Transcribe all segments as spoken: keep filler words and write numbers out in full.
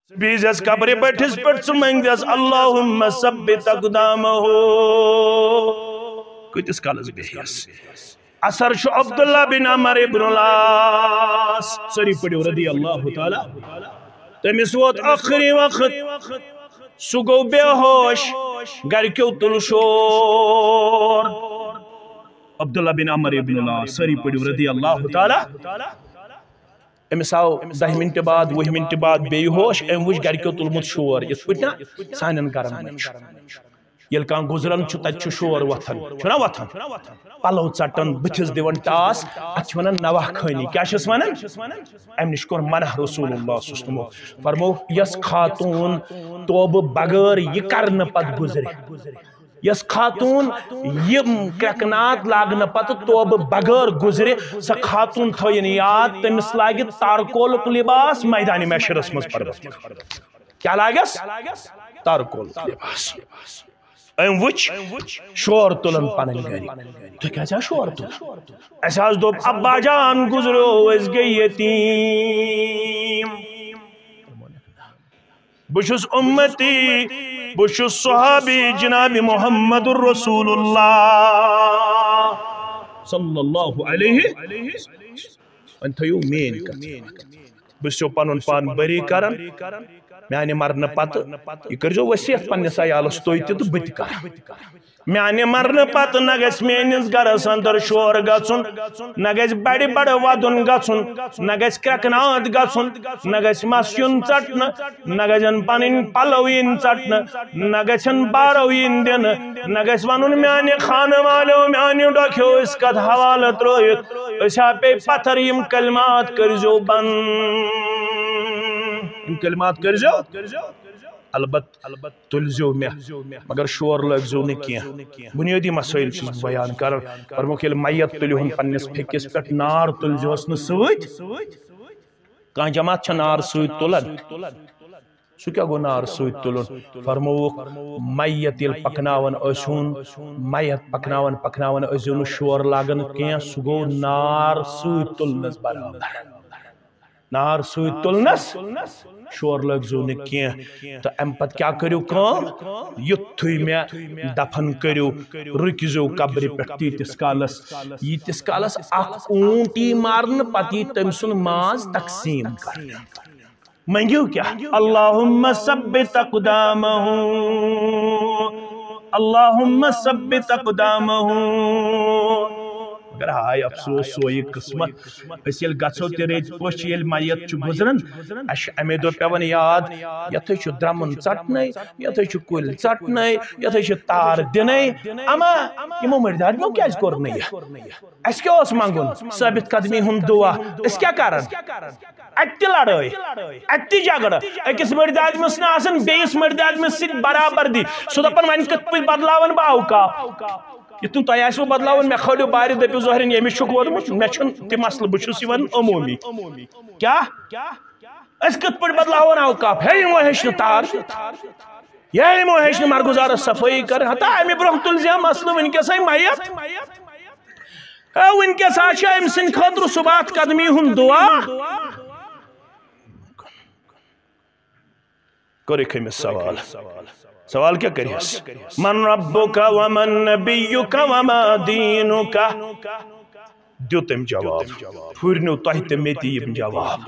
بیٚیہِ یَس قبرِ بٔٹھِس پٮ۪ٹھ ژٕ منٛگدٮ۪س، اللہم ثبت اقدامہ۔ کۭتِس کالس بیٚہیَس؟ اثر چھُ عبداللہ بن عمر ابن العاص، سٲری پٔرِو رضی اللہ تعالیٰ۔ تٔمِس ووت ٲخری وقت، سُہ گوٚو بے ہوش، گرِکیو تُل شور۔ عبداللہ بن عمر ابن العاص، سٲری پٔرِو رضی اللہ تعالیٰ۔ أمِس آو دَہہِ مِنٹہِ بعد، وُہہِ مِنٹہِ بعد بیٚیہِ ہوش، أمۍ وُچھ گرِکیو تُلمُت شور، یِتھ پٲٹھۍ نہ سانٮ۪ن گرن منٛز چھُ۔ ییٚلہِ کانٛہہ گُزران چھُ، تَتہِ چھُ شور وۄتھان، چھُنہ وۄتھان؟ پَلو ژَٹان، بٕتھِس دِوان ٹاس، اَتھ چھِ وَنان نواہ خٲنی۔ کیٛاہ چھِس وَنان؟ اَمہِ نِش کوٚر منع رسول اللہ صلی اللہ علیہ وسلمو۔ فرموو، یۄس خاتوٗن توبہٕ بغٲر یہِ کرنہٕ پتہٕ گُزرِ، یۄس خاتوٗن یہِ کرٛٮ۪کہٕ ناد لاگنہٕ پتہٕ توبہٕ بغٲر گُزرِ، سۄ خاتوٗن تھٲیِن یاد، تٔمِس لاگہِ تارکولُک لباس میدانِ محشرس منٛز پروردگار۔ کیٛاہ لاگٮ۪س؟ تارکولُک لباس۔ أمۍ وٕچھ شور تُلان پنٕنۍ گرِکۍ۔ تُہۍ کیٛازِ چھا شور تُلان؟ اَسہِ حظ دوٚپ، ابا جان گُزریو، أسۍ گٔے یتیٖم۔ بہٕ چھُس اُمتی، بہٕ چھُس صحابی جناب محمد رسول اللہ صلی اللہ علیہ۔ وۄنۍ تھٲیِو میٲنۍ کتھ۔ بہٕ چھُسو پنُن پان بری کران۔ میانہِ مرنہٕ پتہٕ یہِ کٔرۍزیو وصیت پننِس عیالس تُہۍ تہِ تہٕ بہٕ تہِ کرٕ۔ میانہِ مرنہٕ پتہٕ نہ گژھِ میٲنِس گرس اندر شور گژھُن، نہ گژھِ بڑِ بڑٕ ودُن گژھُن، نہ گژھِ کرٛٮ۪کہٕ ناد گژھُن، نہ گژھِ مس یُن ژٹنہٕ، نہ گژھن پنٕنۍ پلو یِنۍ ژٹنہٕ، نہ گژھن بارو یِنۍ دِنہٕ، نہ گژھِ ونُن، میانہِ خانہٕ والیو، میانہِ ڈۄکھیو، أسۍ کتھ حوالہٕ ترٲوِتھ، أسۍ ہا پیٚیہِ پتھر۔ یِم کلمات کٔرۍزیو بند، یِم کلمات کٔرۍزیو۔ البتہ تُلزیو مےٚ، مگر شور لٲگزیو نہٕ کینٛہہ۔ بنیٲدی مسٲیل چھُس بہٕ بیان کران۔ فرمووُکھ، ییٚلہِ میت تُلِہُن پننِس پھیٚکِس پٮ۪ٹھ، نار تُلزیوس نہٕ سۭتۍ۔ کانٛہہ جماعت چھےٚ نار سۭتۍ تُلان؟ سُہ کیٛاہ گوٚو نار سۭتۍ تُلُن؟ فرمووُکھ، میت ییٚلہِ پکناوان ٲسۍہُن، میت پکناوان پکناوان ٲسۍزیو نہٕ شور لاگان کینٛہہ، سُہ گوٚو نار سۭتۍ تُلنس برابر۔ نار سۭتۍ تُلنس شور لٲگزیو نہٕ کینٛہہ۔ تہٕ امہِ پتہٕ کیٛاہ کٔرِو کٲم؟ یُتھُے مےٚ دفن کٔرِو، رُکزیو قبرِ پٮ۪ٹھ تیٖتِس کالس، ییٖتِس کالس اکھ اوٗنٹ یی مارنہٕ، پتہٕ یی تٔمۍ سُنٛد ماز تقسیٖم کرنہٕ۔ منٛگِو کیٛاہ؟ اللہم ثبت اقدامہ، اللہم ثبت اقدامہ۔ مگر ہاے افسوس، سوے قسمت۔ أسۍ ییٚلہِ گژھو تہِ رٔتۍ پٲٹھۍ، ییٚلہِ میت چھُ گُزران، اَسہِ چھُ اَمے دۄہ پٮ۪وان یاد، یَتھٕے چھُ درٛمُن ژَٹنَے، یَتھٕے چھُ کُلۍ ژَٹنَے، یَتھٕے چھِ تار دِنَے۔ اما یِمو مٔردادمیو کیٛازِ کوٚر نہٕ یہِ؟ اَسہِ کیٛاہ اوس منٛگُن؟ ثٲبت قدمی ہُنٛد دُعا۔ أسۍ کیٛاہ کَران؟ اَتہِ تہِ لڑٲے، اَتہِ تہِ جھگڑٕ۔ أکِس مٔردِ آدمِس نہٕ آسان بیٚیِس مٔردِ آدمِس سۭتۍ برابردی۔ سُہ دَپان، "وۄنۍ کِتھ پٲٹھۍ بدلاوَن بہٕ اوقاف؟" یُتھ نہٕ تۄہہِ آسِوٕ بدلاوُن، مےٚ کھٲلِو بارِ، دٔپِو، "ظٲہرِن، ییٚمِس چھُکھ ووٚنمُت، مےٚ چھُنہٕ تہِ مسلہٕ، بہٕ چھُس یِوان عموٗمی۔" کیٛاہ؟ أسۍ کِتھ پٲٹھۍ بدلاوون اوقاف؟ ہے، یِمو ہیٚچھ نہٕ تار۔ ہے، یِمو ہیٚچھ نہٕ مرگُزارس صفٲیی کرٕنۍ۔ ہتا اَمہِ برٛونٛہہ تُلۍ زِ ہا مسلہٕ وٕنکیٚسٕے میت۔ ہے، وٕنکیٚس ہا چھِ أمۍ سٕنٛدِ خٲطرٕ ثبات قدمی ہُنٛد دُعا۔ کوٚرُکھ أمِس سوال۔ سوال کیٛاہ کٔرِس؟ "من ربک و من نبیک و ما دینک؟" دیُت أمۍ جواب۔ پھُرنیو تۄہہِ تہٕ مےٚ تہِ یِم جواب۔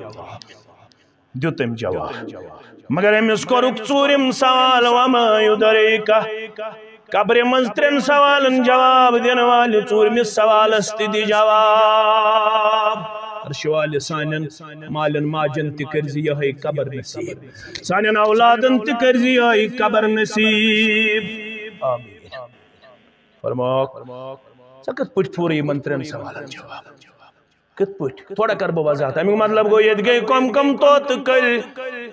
دیُت أمۍ جواب۔ مگر أمِس کوٚرُکھ ژوٗرِم سوال، "وما یدریک؟" قبرِ منٛز ترٛٮ۪ن سوالن جواب دِنہٕ والہِ ژوٗرمِس سوالس تہِ دِ جواب۔ عرشہِ والہِ سانٮ۪ن مالٮ۪ن ماجن تہِ کٔرزِ یِہوٚے قبر نصیب، سانٮ۪ن اولادن تہِ کٔرزِ یِہوٚے قبر نصیب۔ آمیٖن۔ فرماوکھ، ژےٚ کِتھ پٲٹھۍ پھوٗرٕ یِمن ترٛٮ۪ن سوالن جواب؟ کِتھ پٲٹھۍ؟ تھوڑا کَرٕ بہٕ وضاحت۔ اَمیُک مطلب گوٚو، ییٚتہِ گٔے کۄم کۄم طوطہٕ کٔلۍ،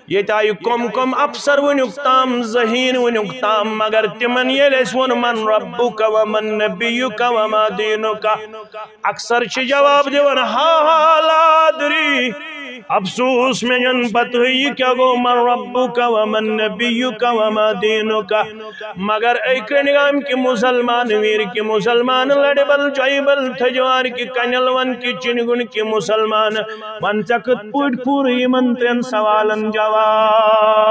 ییٚتہِ آیہِ کۄم کۄم افسر وٕنیُک تام، ذہین وٕنیُک تام، مگر تِمن ییٚلہِ اَسہِ ووٚن، "من ربک و من نبیک و ما دینک؟" اکثر چھِ جواب دِوان، "ہا ہا لا ادری۔" افسوس مےٚ جن پتہٕ یہِ کیٛاہ گوٚو، "من ربک و من نبیک و ما دینک؟" مگر اے کرنگام کہِ مسلمان، ویر کہِ مسلمان، لڑِ بل جۄیہِ بل تھجوار کہِ کنل ون کہِ چنگُن کہِ مسلمان، ون ژےٚ کِتھ پٲٹھۍ پوٗرٕ یِمن ترٛٮ۪ن سوالن جواب؟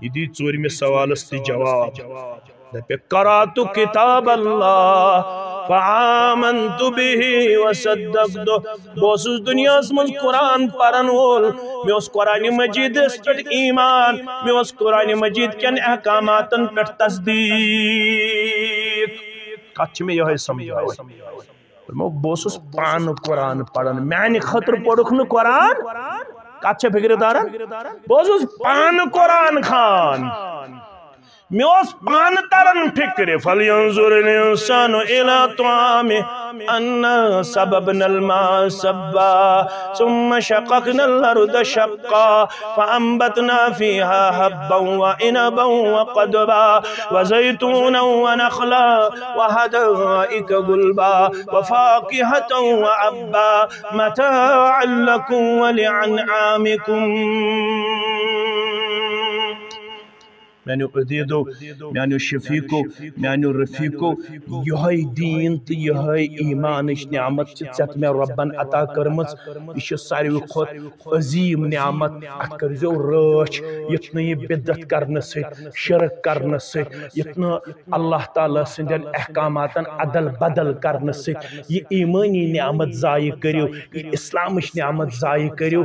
یہِ دی ژوٗرمِس سوالس تہِ جواب۔ دپہِ، "قرأت کتاب اللہ فآمنت به وصدقت۔" بہٕ اوسُس دُنیاہس منٛز قرآن پرن وول، مےٚ اوس قرآن مجیدس پٮ۪ٹھ ایمان، مےٚ اوس قرآن مجید کٮ۪ن احکاماتن پٮ۪ٹھ تصدیق۔ کتھ چھِ مےٚ یِہوٚے سمجھاوٕنۍ۔ دوٚپمو، بہٕ اوسُس پانہٕ قرآن پران، میانہِ خٲطرٕ پوٚرُکھ نہٕ قرآن۔ کتھ چھےٚ فکرِ تران؟ بہٕ اوسُس پانہٕ قرآن خان، مےٚ اوس پانہٕ تران فکرِ۔ فلینظر الانسان الی طعامہ، انا صببنا الماء صبا، ثم شققنا الارض شقا، فأنبتنا فيها حبا وعنبا وقضبا وزيتونا ونخلا وحدائق غلبا وفاكهة وأبا متاعا لكم ولأنعامكم۔ میانیو عزیزو، میانیو شفیقو، میانیو رفیقو، یہے دین تہٕ یہے ایمانٕچ نعمت چھِ ژےٚ تہٕ مےٚ رۄبن عطا کٔرمٕژ۔ یہِ چھِ ساروی کھۄتہٕ عظیٖم نعمت۔ اتھ کٔرزیو رٲچھ، یُتھ نہٕ یہِ بدعت کرنہٕ سۭتۍ، شرک کرنہٕ سۭتۍ، یُتھ نہٕ اللہ تعالیٰ سٕنٛدٮ۪ن احکاماتن ادل بدل کرنہٕ سۭتۍ یہِ ایمٲنی نعمت ضایع کٔرِو، یہِ اسلامٕچ نعمت ضایع کٔرِو۔